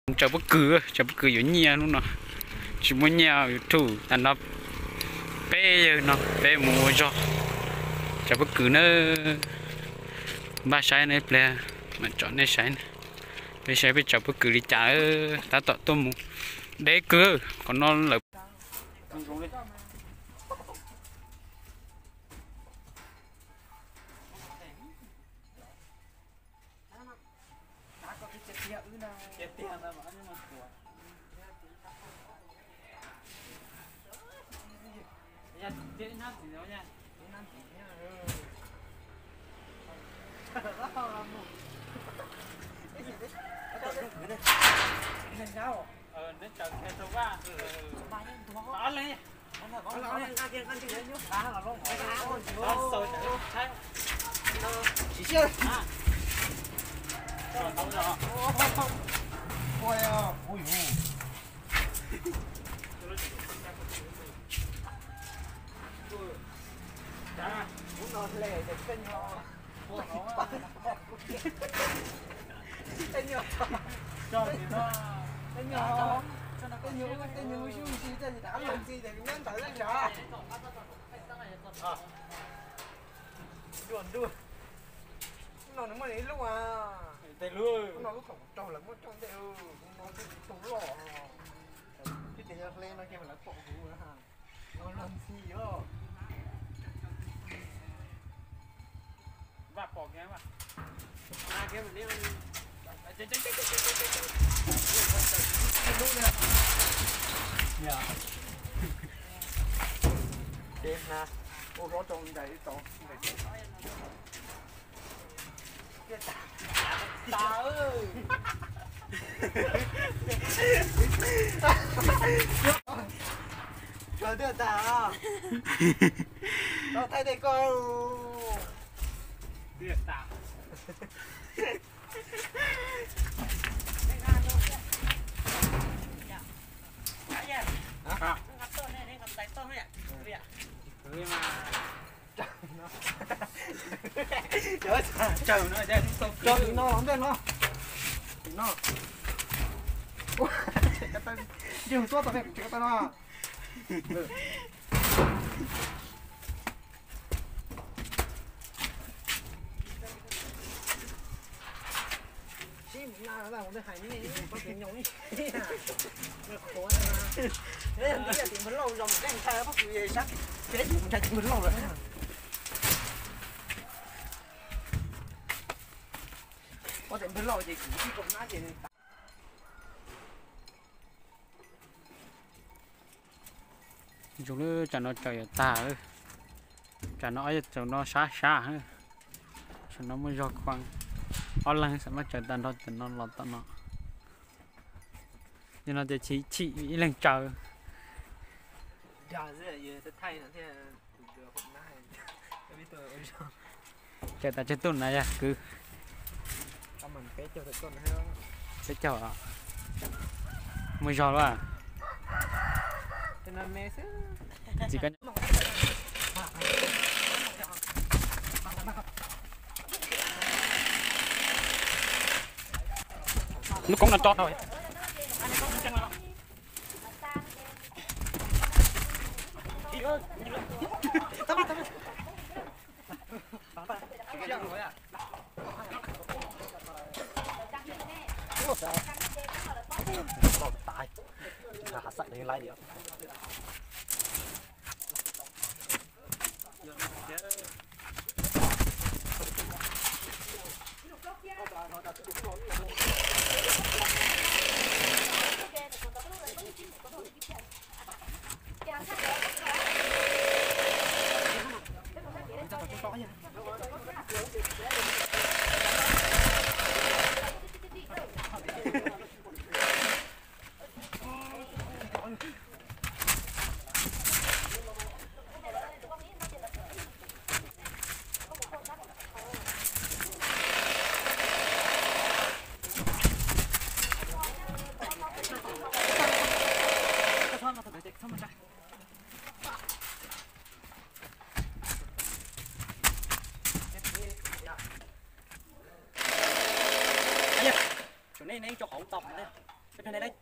Tsaws pob kws, tsaws pob kws yuav nyiaj hnub no. Tsis muaj nyiaj YouTube tag nrho. Peb yawg no peb mus ua zog. Tsaws pob kws na. Npaj saib nej pliag mam tsom nej saib. Peb saib peb tsaws pob kws li cas. Tab tom tuaj mus deb kawg qhov no lawm. Ub no nws muaj ib lub, ub no lub kaum rau lawv muab coj ntej, ub no twb tsis tau loj. Twb tias yog hle no ces lawv pom huv no los ntxhi os. Ces na, ua hlob rau ntais ib tau. Tsaws twb tag, tau thaij tej koj. Tsaws tim no los ntej no. Tim no. Yog tuaj tau tseem tau no. Sib mus na, ua nej hais nej pab kwv nyob ib qhuav na. Yog tim Nplog Lauj zos mus tej ntshai pab kwv sab peb mus ntshai tim Nplog Lauj lawm. Ua tim Nplog Lauj ces kwv tij kaum nab ces Zoo lub tsam no tsaws yuav tag lawm. Tsam no ob yawg tsaws no sab sab, tsam no muaj zog khuam, ob leeg xam maj tsaws tag nrho tsam no los tom no. Yog no ces chim chim ib leeg tsaws. Tsaws tas tsawg tuj na yog kwv? Peb caug, muaj zog lawm. Txiv koj lub koob no tso tau. Wb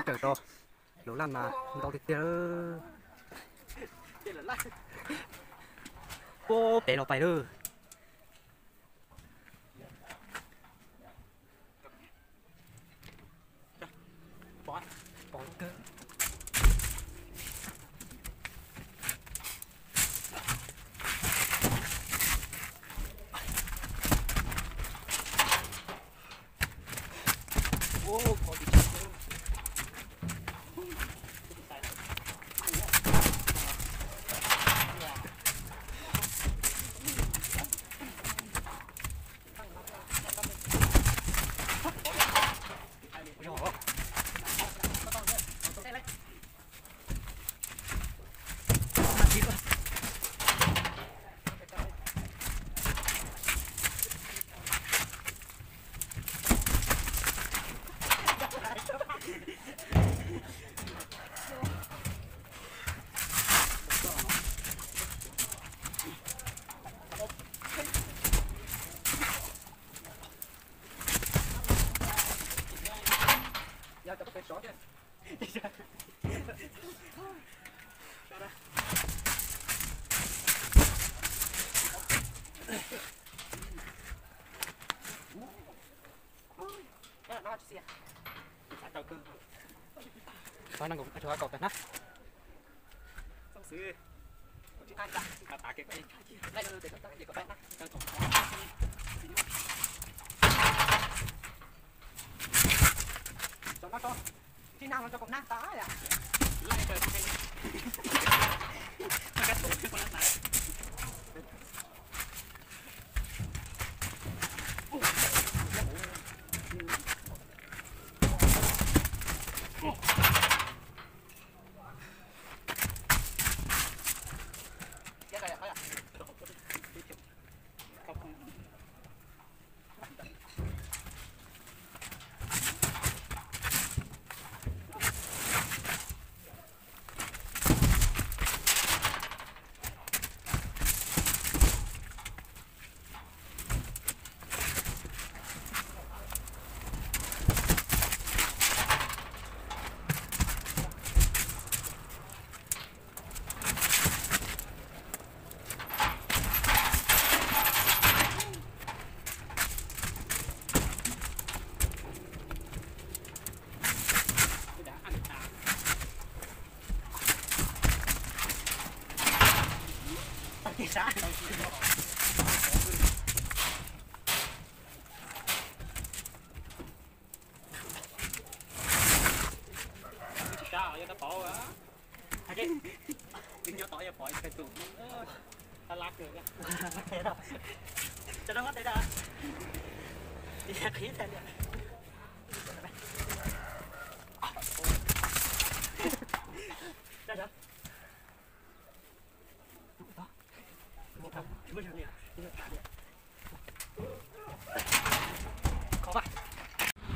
raws tau lub laj mas ntau tiag tiag. Puag pem los pais lawm.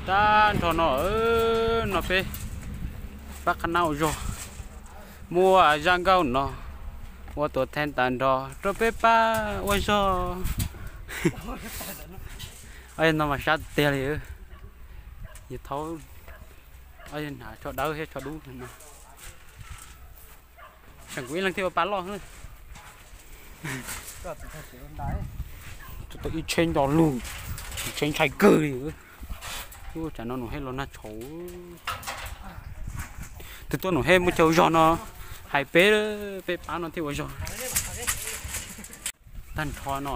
Tag nrho no, no peb pab qhab nab ua zog, muaj zaj nkauj no, ua tus theeb tag nrho rau peb pab ua zog. Ob yawg no mas sab tiag li. Yawg thaub, ob yawg hnav tsho dawb thiab tsho dub no. Tsam kuv ib leeg thiaj ua pab loj. Tau ib tsheb nco lug, tsheb ntshai kawg li. Tsam no Nuj Hej los nag tshauv. Tus tuaj Nuj Hej muaj chaw ua zog no, hais peb, peb pab no thiaj ua zog. Tag nrho no,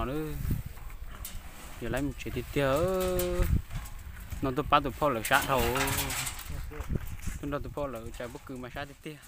yog lawv mus tsev tiag tiag. No tuaj pab tus phauj lawv sab dhau. Tuaj nrog tus phauj lawv tsaws pob kws mas sab tiag tiag.